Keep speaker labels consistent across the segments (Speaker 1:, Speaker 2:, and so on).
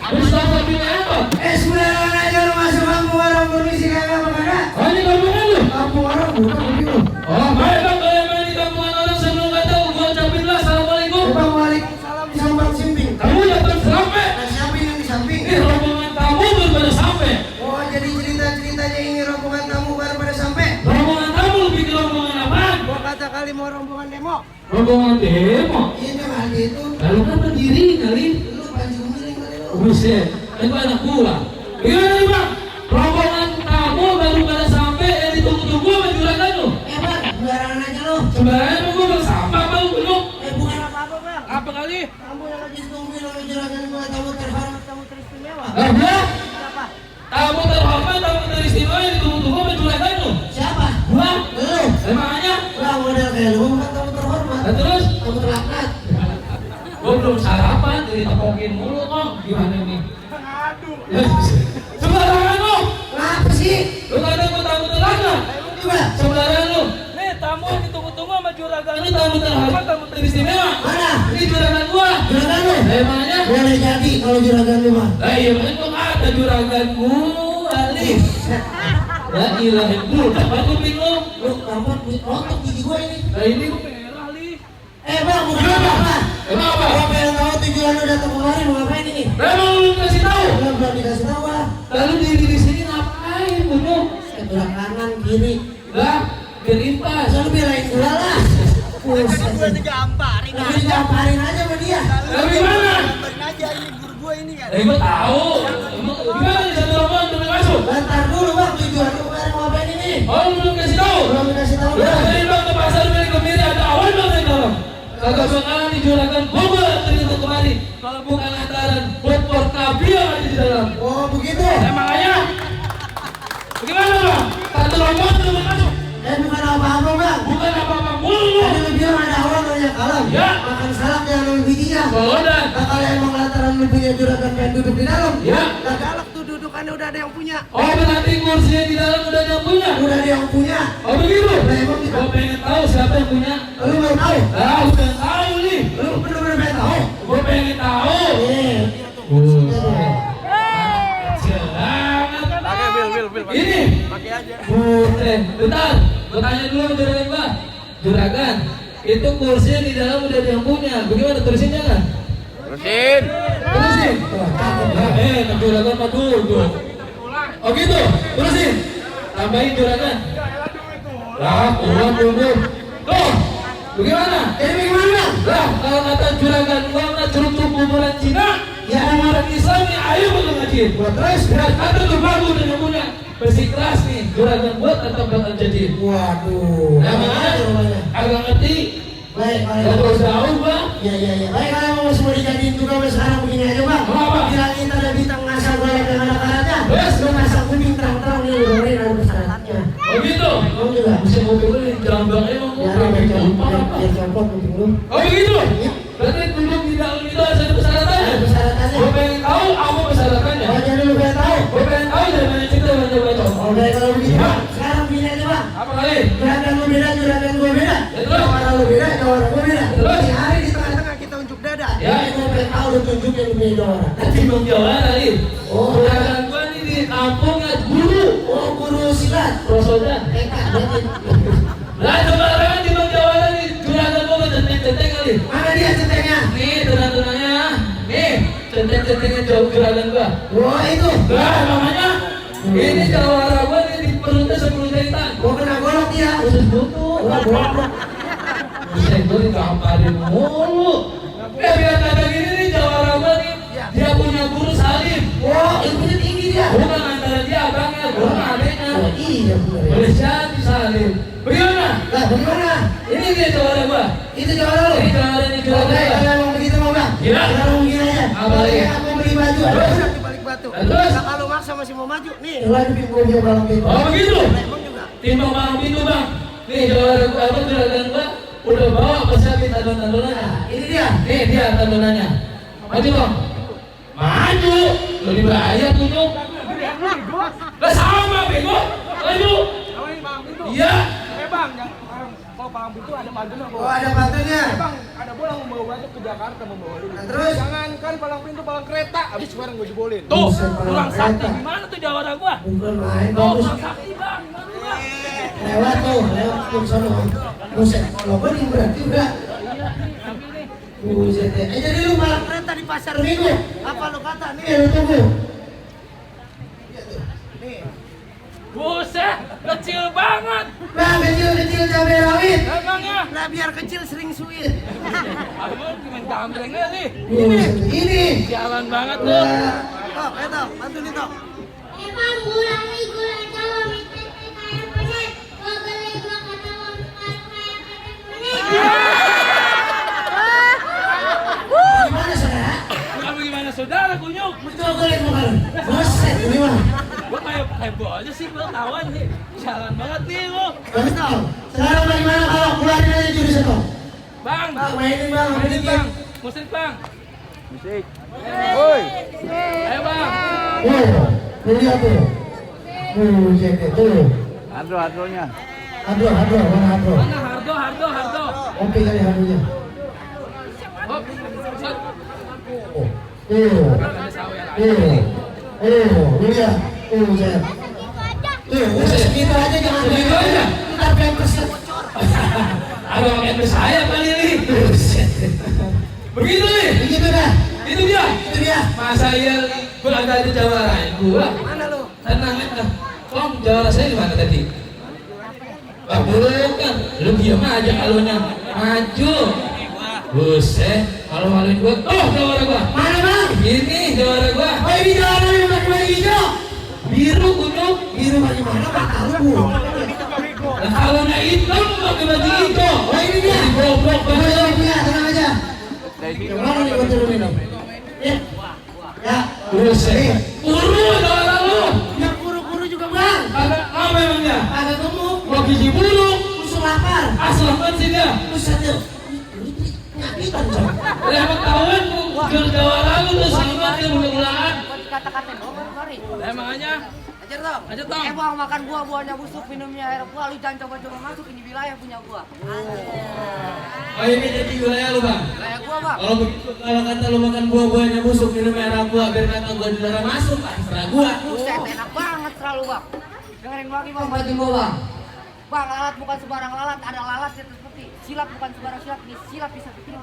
Speaker 1: Habis tahu sampingnya apa?
Speaker 2: Sembarangan aja lu masuk kampung orang permisi kagak kagak.
Speaker 1: Oh, ini kampungan lu?
Speaker 2: Kampung orang bukan begitu.
Speaker 1: Oh, baik bang, kalau yang main di kampungan orang sebelum nggak tahu, gua ucapin lah, assalamualaikum.
Speaker 2: Bang, waalaikumsalam di samping simping.
Speaker 1: Kamu datang sampai?
Speaker 2: Nah, siapa yang di samping?
Speaker 1: Ini rombongan tamu baru pada sampai.
Speaker 2: Oh, jadi cerita-ceritanya ini rombongan tamu baru pada sampai.
Speaker 1: Rombongan tamu lebih ke rombongan apaan?
Speaker 2: Gua kata kali mau rombongan demo.
Speaker 1: Rombongan demo.
Speaker 2: Iya memang itu.
Speaker 1: Lalu kan berdiri kali.
Speaker 2: Lu panji miring kali lu.
Speaker 1: Buset, itu anak gua. Gimana nih bang? Rombongan tamu baru pada sampai, yang ditunggu-tunggu sama juragan lu.
Speaker 2: Bang, sembarangan aja lu.
Speaker 1: Sembarangan gua bang sampah bang belum.
Speaker 2: Bukan apa-apa bang.
Speaker 1: Apa kali?
Speaker 2: Kamu yang lagi tungguin sama juragan gua tamu terhormat, tamu teristimewa.
Speaker 1: Gua?
Speaker 2: Siapa?
Speaker 1: Tamu terhormat, tamu teristimewa yang ditunggu-tunggu sama juragan lu.
Speaker 2: Siapa?
Speaker 1: Gua?
Speaker 2: Lu.
Speaker 1: Emangnya?
Speaker 2: Lah model kayak lu bukan tamu terhormat.
Speaker 1: Nah, terus?
Speaker 2: Tamu terlaknat.
Speaker 1: Gua belum sarapan, jadi tepokin mulu kok. Gimana nih?
Speaker 2: Aduh.
Speaker 1: Sembarangan lu!
Speaker 2: Kenapa sih?
Speaker 1: Lu kata gua tamu terhormat?
Speaker 2: Coba.
Speaker 1: Sembarangan lu!
Speaker 3: Nih tamu yang ditunggu-tunggu sama juragan.
Speaker 1: Ini tamu terhormat, tamu teristimewa.
Speaker 2: Mana?
Speaker 1: Ini juragan gua.
Speaker 2: Juragan lu?
Speaker 1: Emangnya?
Speaker 2: Boleh jadi kalau juragan lu mah.
Speaker 1: Lah iya makanya gua kata juraganku Alif. La ilaha illallah. Apa kuping lu?
Speaker 2: Lu kapan rontok gigi gua ini?
Speaker 1: Lah ini
Speaker 3: Merah li.
Speaker 2: Bang, bukan apa-apa.
Speaker 1: emang apa?
Speaker 2: Gua pengen tahu tujuan lu datang kemari mau ngapain ini?
Speaker 1: Emang lu kasih tahu?
Speaker 2: Belum dikasih tahu lah.
Speaker 1: Lalu diri di sini ngapain, Bunuh?
Speaker 2: Sebelah kanan kiri.
Speaker 1: Lah, biar impas.
Speaker 2: Selalu belain gua lah.
Speaker 3: Gua digamparin.
Speaker 2: Tapi digamparin aja sama dia.
Speaker 1: Lah gimana?
Speaker 3: Gamparin aja ini guru gua ini kan.
Speaker 1: Gua tahu. Emang gimana nih satu rombongan belum masuk?
Speaker 2: Bentar dulu bang, tujuan lu kemari mau ngapain ini?
Speaker 1: Oh, lu belum kasih tahu?
Speaker 2: Belum dikasih tahu
Speaker 1: Lu
Speaker 2: bang.
Speaker 1: tadi bang ke pasar beli kemiri ada awan bang di dalam. Kagak bakalan di juragan gua ternyata kemari. Kalau bukan lantaran botol kabi yang ada di dalam.
Speaker 2: Oh begitu.
Speaker 1: Emangnya? Bagaimana bang? Satu rombongan belum masuk.
Speaker 2: Bukan apa-apa bang.
Speaker 1: Bukan apa-apa mulu.
Speaker 2: Tadi lu bilang ada awan banyak kalam.
Speaker 1: Ya.
Speaker 2: Makan salak jangan ambil bijinya.
Speaker 1: Bodan.
Speaker 2: Nah kalau emang lantaran lu punya juragan pengen duduk di dalam.
Speaker 1: Ya.
Speaker 2: Nah galak tuh dudukannya udah ada yang punya.
Speaker 1: Oh berarti kursinya di dalam udah ada yang punya.
Speaker 2: Udah ada yang punya.
Speaker 1: Oh begitu.
Speaker 2: Nah emang kita.
Speaker 1: Gua pengen tahu siapa yang punya.
Speaker 2: Lu mau tahu?
Speaker 1: Ah, gua pengen tahu nih.
Speaker 2: Lu bener-bener pengen tahu?
Speaker 1: Gua pengen tahu. Jangan.
Speaker 3: Pakai bil.
Speaker 1: Ini.
Speaker 3: Pakai aja.
Speaker 1: Bentar. Gua tanya dulu sama juragan gua. Juragan, itu kursinya di dalam udah ada yang punya. Bagaimana terusin jangan?
Speaker 3: Terusin.
Speaker 1: Terusin. Juragan mah duduk. Oh gitu. Terusin. Tambahin juragan. Lah, kurang duduk. Tuh. Bagaimana?
Speaker 2: Jadi bagaimana?
Speaker 1: Lah, kalau kata juragan gua mah curug kuburan Cina, ya kuburan Islam nih ayo bakal ngaji. Terus kata tuh bagus udah punya. Bersikeras nih, juragan buat atau bakal jadi.
Speaker 2: Waduh.
Speaker 1: Nah, mana? Agak ngerti.
Speaker 2: Baik,
Speaker 1: Gak terus tahu bang.
Speaker 2: Ya. Baik kalau mau semua dijadiin juga sekarang begini aja bang.
Speaker 1: Apa?
Speaker 2: Bilangin ada bintang ngasal golek dengan anak-anaknya.
Speaker 1: Terus?
Speaker 2: Lu ngasal kuning terang-terang nih lu dengerin ada persyaratannya.
Speaker 1: Oh gitu.
Speaker 2: Kamu juga.
Speaker 1: Bisa mobil lu di jambang emang
Speaker 2: Ya, biar copot kuping lu.
Speaker 1: Oh begitu. Berarti duduk di dalam itu ada satu persyaratannya.
Speaker 2: Ada persyaratannya.
Speaker 1: Gue pengen tahu apa persyaratannya.
Speaker 2: Oh jadi lu pengen tahu?
Speaker 1: Gue pengen tahu dari mana cerita banyak baca.
Speaker 2: Oh baik kalau begitu bang. Sekarang begini aja bang.
Speaker 1: Apa kali?
Speaker 2: Juragan lu beda, juragan gua beda.
Speaker 1: Ya, terus?
Speaker 2: Jawara lu beda, jawara gua beda.
Speaker 1: Terus?
Speaker 2: Di hari di tengah-tengah kita unjuk dada.
Speaker 1: Ya.
Speaker 2: Jadi gua pengen tahu lu tunjukin lu punya jawara.
Speaker 1: Nanti bang Jawa kali.
Speaker 2: Oh.
Speaker 1: Juragan gua nih di kampungnya guru.
Speaker 2: Oh guru silat.
Speaker 1: Prosodan.
Speaker 2: Eka berarti.
Speaker 1: Lah sembarangan di bang Jawa nih. Juragan gua centeng-centeng kali.
Speaker 2: Mana dia centengnya?
Speaker 1: Nih tenang-tenangnya. Nih centeng-centengnya jauh juragan gua.
Speaker 2: Wah itu.
Speaker 1: Lah namanya. Ini jawara gua nih di perutnya 10 jahitan.
Speaker 2: Gua kena golok dia.
Speaker 1: Khusus butuh.
Speaker 2: Gua golok.
Speaker 1: Bisa gue digamparin mulu. Biar kata gini nih jawara gua nih. Dia punya guru salim.
Speaker 2: Wah ilmunya tinggi dia.
Speaker 1: Bukan antara dia abangnya, bukan adeknya.
Speaker 2: Oh iya bener ya.
Speaker 1: Boleh jadi salim. Bagaimana?
Speaker 2: Lah bagaimana?
Speaker 1: Ini dia jawara gua.
Speaker 2: Itu jawara lu.
Speaker 1: Ini jawara nih jawara
Speaker 2: Oke
Speaker 1: gua.
Speaker 2: kalau mau begitu mau bang.
Speaker 1: Iya.
Speaker 2: Kalau mau begini aja.
Speaker 1: Apa lagi?
Speaker 2: Aku beli baju.
Speaker 1: Terus?
Speaker 2: Ada di balik batu.
Speaker 1: Terus?
Speaker 2: Nah, kalau maksa masih mau maju. Nih. Lagi pinggul dia balang pintu.
Speaker 1: Oh begitu.
Speaker 2: Emang juga.
Speaker 1: Timbang bang itu bang. Nih jawara gua apa juragan gua udah bawa persiapin tandon-tandonannya.
Speaker 2: Nah, ini dia.
Speaker 1: Nih dia tandonannya. Maju bang. Maju. Lo dibayar tunjuk. Lah sama bego. Maju. Iya.
Speaker 3: Bang, kalau palang pintu ada pantun apa?
Speaker 2: Oh ada pantunnya.
Speaker 3: Bang, ada bola mau bawa masuk ke Jakarta membolin.
Speaker 2: Nah, terus?
Speaker 3: Jangankan palang pintu, palang kereta, habis sekarang gue jebolin.
Speaker 1: Tuh,
Speaker 2: Buset,
Speaker 1: kurang
Speaker 2: kereta.
Speaker 1: sakti gimana tuh jawara gua?
Speaker 2: Bukan main,
Speaker 1: Tuh,
Speaker 2: bagus.
Speaker 1: kurang sakti bang, gimana tuh bang?
Speaker 2: Lewat tuh sono. Buset, kalau gue nih berarti udah.
Speaker 1: Iya, nih, ambil nih.
Speaker 2: Buset ya. Jadi lu malah kereta di pasar Minggu. Apa lu kata? Nih lu tunggu.
Speaker 1: Buset, kecil banget.
Speaker 2: Bang, kecil-kecil cabai rawit.
Speaker 1: Emangnya?
Speaker 2: Nah, biar kecil sering suit.
Speaker 1: Abang gimana gambrengnya nih?
Speaker 2: Ini.
Speaker 1: Jalan banget tuh.
Speaker 2: Nah, Tok, Tok, bantu nih Tok.
Speaker 4: Emang gulai gula Jawa minta kayak pedet, gua beli gua kata mau kayak pedet.
Speaker 2: Gimana saudara?
Speaker 1: Kamu gimana saudara kunyuk?
Speaker 2: Betul kulit makan. Buset, ini mah.
Speaker 1: Gua kayak gua aja sih, gua tawan nih. Jalan banget nih lu.
Speaker 2: Bagus Tok. Sekarang bagaimana kalau keluarin aja jurusnya Tok?
Speaker 1: Bang,
Speaker 2: Bang, mainin bang,
Speaker 1: musik bang, musik bang.
Speaker 3: Woi,
Speaker 1: Ayo bang.
Speaker 2: Tuh lihat tuh. Buset tuh.
Speaker 3: hadro-hadronya.
Speaker 2: Mana hadro?
Speaker 1: Mana Hardo.
Speaker 2: Oke kali hadronya.
Speaker 1: Hop, set.
Speaker 2: Oh.
Speaker 1: Ada sawe lagi.
Speaker 2: Lu lihat. Buset. Udah segitu aja jangan
Speaker 1: Segitu aja?
Speaker 2: Ntar pempersnya bocor.
Speaker 1: Abang pakai saya kali ini. Begitu nih.
Speaker 2: Begitu dah.
Speaker 1: Itu dia. Masa iya gua agak ada jawarain gua.
Speaker 2: Mana lu?
Speaker 1: Tenang aja. Om, jawara saya di mana tadi? Bukan. Lu diam aja kalunya. Maju. Buset, kalau maluin gua. Oh, jawara gua.
Speaker 2: Mana bang?
Speaker 1: Ini jawara gua.
Speaker 2: Oh ini jalan yang pakai baju hijau.
Speaker 1: Biru kunyuk.
Speaker 2: Biru bagaimana Pak? Tahu.
Speaker 1: Nah, kalunya hitam pakai baju hijau.
Speaker 2: Oh ini dia.
Speaker 1: Goblok
Speaker 2: Gua
Speaker 1: banget.
Speaker 2: jawab punya, tenang aja. Yang mana nih gua turunin nih? Ya.
Speaker 1: Buset. Buru jawara lu.
Speaker 2: Yang kuru-kuru juga bang.
Speaker 1: Apa emangnya?
Speaker 2: Agak gemuk.
Speaker 1: Mau gizi buruk.
Speaker 2: Musuh lapar.
Speaker 1: Asal banget sih dia.
Speaker 2: Buset tuh. Nyakitan coy.
Speaker 1: Ya emang kawan jual jawara lu tuh sama dia mudah-mudahan.
Speaker 5: Kata-kata doang kemarin.
Speaker 1: Emangnya
Speaker 5: Ajar tau.
Speaker 1: aja tong.
Speaker 5: Bang makan buah-buahnya busuk, minumnya air buah, lu jangan coba-coba masuk ini wilayah punya gua.
Speaker 1: Oh ini jadi wilayah lu bang.
Speaker 5: Wilayah gua bang.
Speaker 1: Kalau begitu kalau kata lu makan buah-buahnya busuk minum merah gua biar kata gua dilarang masuk ah terserah gua.
Speaker 5: Buset enak banget terlalu bang. Dengerin lagi bang, baju gua bang. Bang lalat bukan sembarang lalat, ada lalat yang seperti silat bukan sembarang silat, nih silat bisa bikin.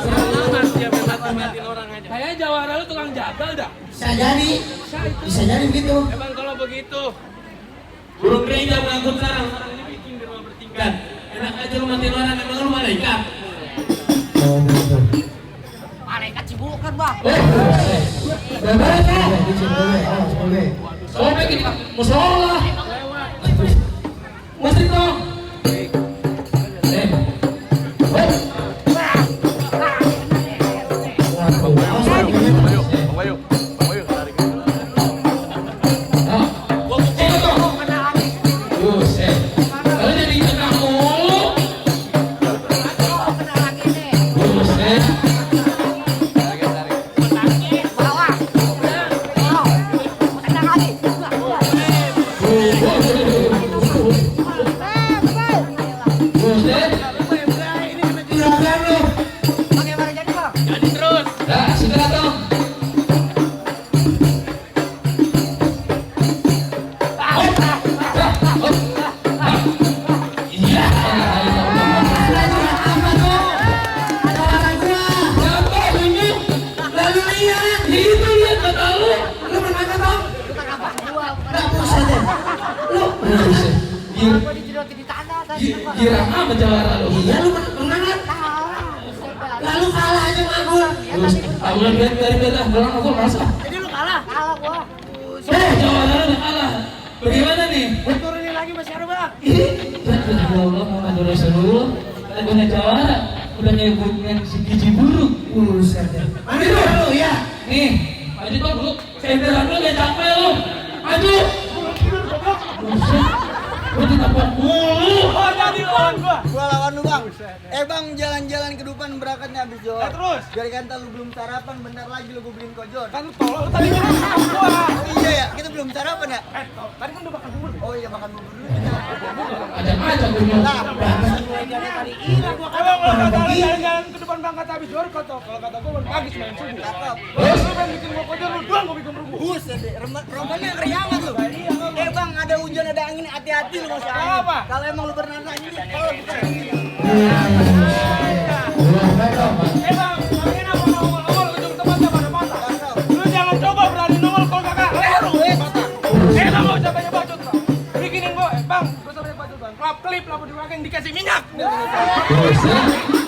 Speaker 1: Selamat dia mati-matiin orang aja. Kayaknya jawara lu tukang jagal dah.
Speaker 2: Bisa jadi begitu.
Speaker 1: Emang kalau begitu burung gereja mengangkut sarang ini bikin di rumah bertingkat. Enak aja lu matiin orang emang lu malaikat.
Speaker 2: Oh begitu.
Speaker 5: Malaikat cibuk kan bang.
Speaker 1: Bagaimana tuh?
Speaker 2: Oh,
Speaker 1: Sobek ini musola. Musik dong.
Speaker 3: Bayu, tarik.
Speaker 1: Buset. Kalau jadi tengah mulu.
Speaker 5: Kena lagi nih.
Speaker 1: Buset.
Speaker 5: Bawah. Kena lagi.
Speaker 1: Buset.
Speaker 2: Juragan lu.
Speaker 5: Bagaimana jadi bang?
Speaker 1: Jadi terus. Dah, segera dong. Iya.
Speaker 2: Apa tuh? Ada orang gua.
Speaker 1: Siapa ini?
Speaker 2: Lalu lihat.
Speaker 1: Itu lihat kata lu.
Speaker 2: Lu menang Bang?
Speaker 5: Bukan abang gua.
Speaker 2: Enggak buset deh. Lu.
Speaker 1: Buset.
Speaker 5: Gua dijedotin di tanah tadi bang.
Speaker 1: Girang apa jawara lu?
Speaker 2: Iya lu menang kan?
Speaker 5: Kalah. Buset, bang.
Speaker 2: Lalu kalah aja sama gua.
Speaker 1: Terus, abulan dari belah, bilang aku masa.
Speaker 2: Jadi lu kalah.
Speaker 5: Kalah gua.
Speaker 1: Jawara udah kalah. Bagaimana nih?
Speaker 2: Gua turunin lagi masih ada Bang.
Speaker 1: Ya Allah, Muhammad Rasulullah. Kita punya jawara, udah nyebutnya si gizi buruk.
Speaker 2: Buset deh. Mandi dulu ya.
Speaker 1: Nih, maju dong lu. Senderan lu gak capek lu. Maju. Buset. Gua tidak martabak mulu.
Speaker 3: Oh, jadi lawan gua.
Speaker 2: Gua lawan lu bang. Bang, jalan-jalan ke depan berangkatnya habis Jor.
Speaker 3: Terus?
Speaker 2: Dari kata lu belum sarapan, bentar lagi lu gua beliin kojor.
Speaker 3: Kan lu tolol tadi kan gua.
Speaker 2: Oh iya ya, kita belum sarapan ya?
Speaker 3: Tadi kan udah makan bubur.
Speaker 2: Oh iya, makan bubur dulu kita.
Speaker 1: Macam-macam gue bilang.
Speaker 2: Nah,
Speaker 3: Emang lo kata lu jalan-jalan ke depan berangkat habis Jor, kalau kata gua pagi semain subuh.
Speaker 2: cakep.
Speaker 3: Terus lu pengen bikin gua kojor, lu doang gua bikin rubuh.
Speaker 2: Buset deh, rombongan keriangan lu. Bang, ada hujan, ada angin, hati-hati lu masih angin.
Speaker 3: Apa?
Speaker 2: Kalau emang lu berenang angin, kalau bukan angin.
Speaker 3: Bang, kalian apa nongol ujung tempat sama ada mata. Lu jangan coba berani nongol kalau kakak leher lu, patah. Lu mau coba bacot, Bang. Bikinin gua, Bang, gua coba bacot, Bang. Klip lalu dimakan dikasih minyak.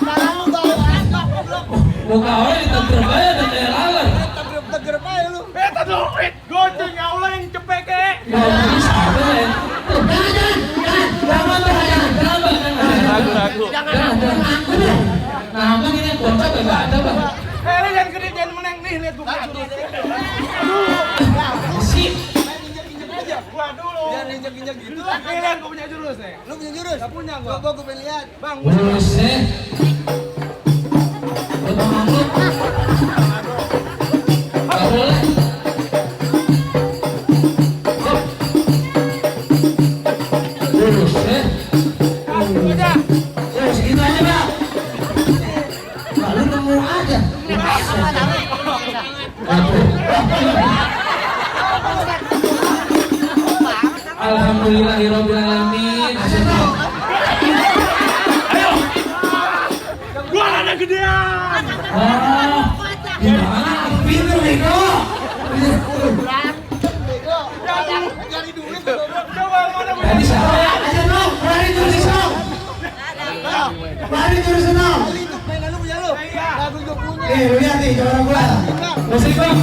Speaker 2: Tangan lu bau apa, goblok.
Speaker 1: Muka orang ditegur aja udah kayak lalat.
Speaker 2: Teger aja lu.
Speaker 3: Beta duit, goceng ya Allah yang cepet kek.
Speaker 1: Ya bisa keren. Tuh, jangan kenapa? Jangan. Nah, apa ini yang kocak enggak ada, Bang?
Speaker 3: Lu jangan gede, jangan meneng nih, lihat gua jurus.
Speaker 1: Sip.
Speaker 2: Injek aja.
Speaker 3: Gua dulu.
Speaker 2: Jangan injek-injek gitu.
Speaker 3: Nih lihat gua punya jurus nih.
Speaker 2: Lu punya jurus?
Speaker 3: Gak punya gua.
Speaker 2: Gua pengen lihat.
Speaker 3: Bang,
Speaker 1: Buset. Betul angkut. Gak boleh. Buset.
Speaker 3: udah.
Speaker 1: Ya segitu aja, Bang. Lalu nemu aja. Alhamdulillahirobbilalamin.
Speaker 3: Ayo. Gua ada gedean.
Speaker 1: Wah, gimana? Pinter bego.
Speaker 2: Cari duit goblok.
Speaker 3: Coba mana punya.
Speaker 1: Tadi saya aja dong. Lari terus dong. Lari terus dong.
Speaker 2: Kali itu mainan lu punya lu.
Speaker 3: Iya.
Speaker 2: Lagu gua punya.
Speaker 1: Lu lihat nih juara gua. Musik, Bang.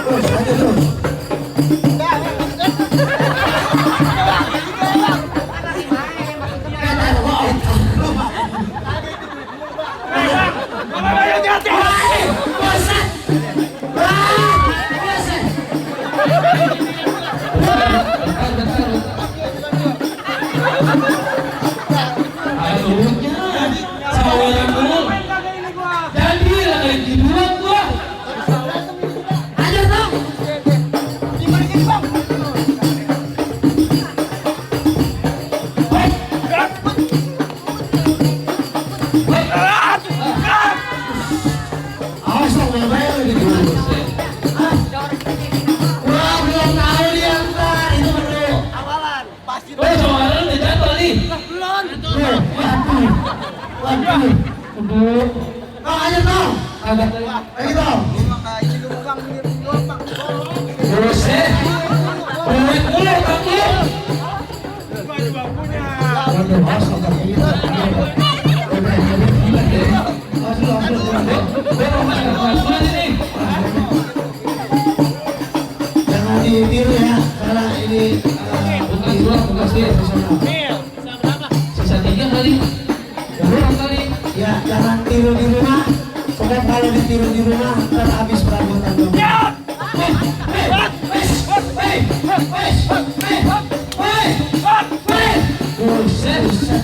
Speaker 1: Terus aja terus. Awas dong, yang bayar lebih dulu. Wah, belum tahu dia ntar. Itu perlu.
Speaker 2: Awalan. Pasti
Speaker 1: Oh, soalnya udah jatuh nih.
Speaker 2: belum.
Speaker 1: Waduh. Bang, aja dong. Agak lagi dong.
Speaker 2: Makanya lu bang mirip gelombang.
Speaker 1: Buset. Duit mulu, kamu.
Speaker 3: Gua juga punya.
Speaker 1: Waduh, awas agak kayak gitu. Jangan ditiru ya, karena ini bukan dua, bukan sih, sisa 3 kali, kurang kali. Ya, jangan tiru di rumah. Sebab kalau ditiru di rumah, ntar habis perabotan dong. Buset, buset,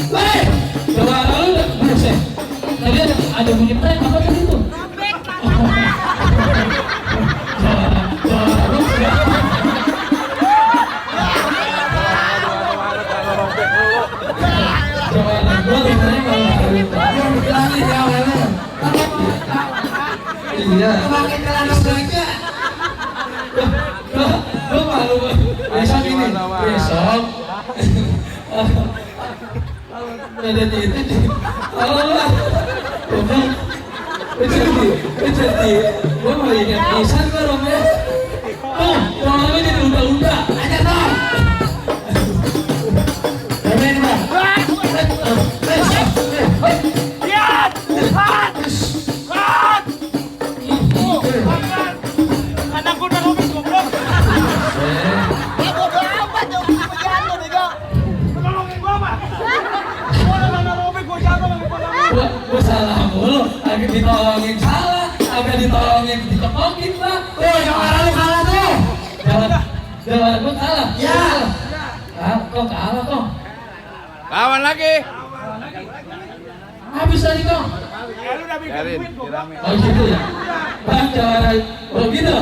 Speaker 1: boleh. Coba lalu buset. Tadi ada bunyi prank apa tadi itu? Iya. Pakai celana belanja. Lo malu besok ini. Besok. Ada di itu. Allah. Jadi, gue mau ingat pisan gue Romnya. Oh, orangnya jadi luda-luda. Aja dong. Amin, Bang.
Speaker 3: Lihat. Lihat. Anak gua udah ngomong goblok.
Speaker 2: Bodoh amat dong, kerjaan lu bego.
Speaker 3: Tolongin gua, Pak.
Speaker 1: Gua salah mulu, agak ditolongin salah, agak ditolongin dikepokin lah.
Speaker 2: Oh, jawara lu kalah tuh.
Speaker 1: Jawaban gua kalah.
Speaker 2: Ya.
Speaker 1: Kok kalah kok?
Speaker 3: Lawan lagi.
Speaker 1: Habis tadi kok.
Speaker 3: Ya lu udah bikin duit gua.
Speaker 1: Oh gitu ya? Bang, jawara, oh gitu?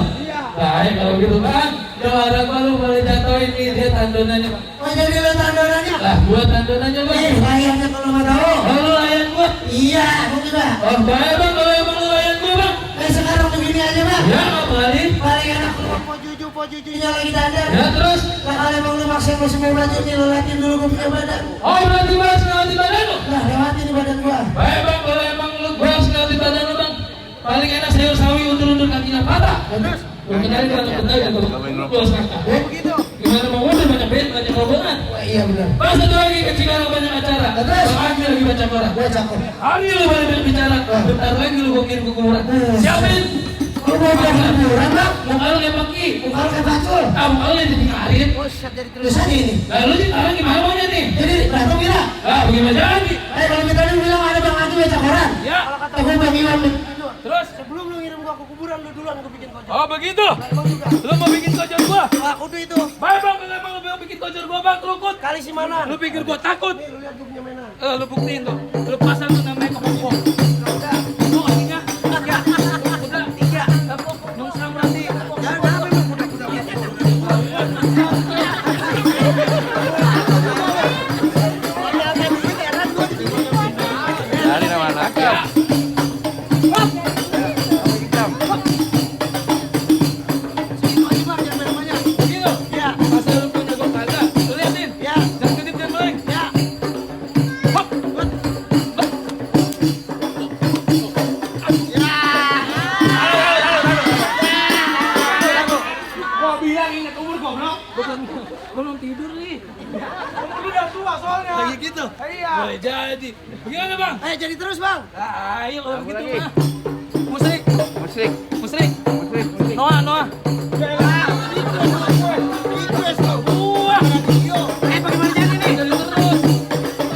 Speaker 1: Baik kalau gitu bang, jawara gua lu boleh jatuhin nih, dia tandonannya bang.
Speaker 2: Oh, jadi lu tandonannya?
Speaker 1: Lah, gua tandonannya bang.
Speaker 2: Layarnya kalau nggak tahu.
Speaker 1: Oh, lu layan gua?
Speaker 2: Iya, aku juga.
Speaker 1: Oh, baik bang, kalau emang lu layan gua bang.
Speaker 2: Sekarang begini aja bang.
Speaker 1: Ya, apa kali?
Speaker 2: Paling enak lu po jujunya lagi dandan.
Speaker 1: Ya, terus?
Speaker 2: Nah kalau emang lu maksa lu semua belajar nih, lu latihan dulu gua punya badan.
Speaker 1: Oh, berarti gua harus ngelatih badan lu?
Speaker 2: Nah, lewatin nih badan gua.
Speaker 1: Baik bang, kalau emang lu gua harus ngelatih badan lu bang. Paling enak sayur sawi undur-undur kakinya patah.
Speaker 2: Terus?
Speaker 1: Lu kenalin kan aku gua sekarang.
Speaker 2: Oh begitu.
Speaker 1: Gimana mau mundur banyak band, banyak rombongan.
Speaker 2: Wah, iya benar.
Speaker 1: Pas satu lagi ke Cikarang banyak acara.
Speaker 2: Terus?
Speaker 1: Pagi lagi baca koran.
Speaker 2: Gua cakep.
Speaker 1: Hari lu banyak bicara. Bentar lagi lu gua kirim ke kuburan. Siapin?
Speaker 2: Lu mau kuburan bang?
Speaker 1: Muka lu kayak paki.
Speaker 2: Muka lu kayak bacul.
Speaker 1: Muka lu yang ditinggalin.
Speaker 2: Oh, siap jadi terus aja ini.
Speaker 1: Lalu sih sekarang gimana maunya nih?
Speaker 2: Jadi berantem kita.
Speaker 1: Bagaimana jadi?
Speaker 2: Kalau kita dulu bilang ada bang Adi baca koran.
Speaker 3: Ya.
Speaker 2: Aku bang Iwan.
Speaker 3: Terus
Speaker 2: Sebelum lu ngirim gua ke kuburan lu duluan gua bikin kocok.
Speaker 3: oh begitu.
Speaker 2: Emang juga.
Speaker 3: Lu mau bikin kocor gua?
Speaker 2: Wah, kudu itu.
Speaker 3: Baik bang, kalau emang lu mau bikin kocor gua bang, kerukut.
Speaker 2: Kali si mana?
Speaker 3: Lu pikir gua takut?
Speaker 2: Nih, lu lihat gua punya mainan.
Speaker 3: Lu buktiin tuh. Lu pasang tuh namanya kepopok. Lu artinya? Ya. Udah. Tiga. Nungsang berarti.
Speaker 2: Jangan apa lu budak-budak.
Speaker 3: Dari nama anak. Ya. Begitu?
Speaker 2: Ya.
Speaker 3: Masa lu punya gua kagak? Lu liatin?
Speaker 2: Ya.
Speaker 3: Jangan kedip dan meleng.
Speaker 2: Ya.
Speaker 3: Hop. Gua bilang ingat umur gua, bro. Belum tidur nih. Lu udah tua soalnya.
Speaker 2: Kayak gitu.
Speaker 3: Iya. Boleh jadi. Bagaimana, Bang?
Speaker 2: Ayo jadi terus bang.
Speaker 3: Ayo kalau begitu mah.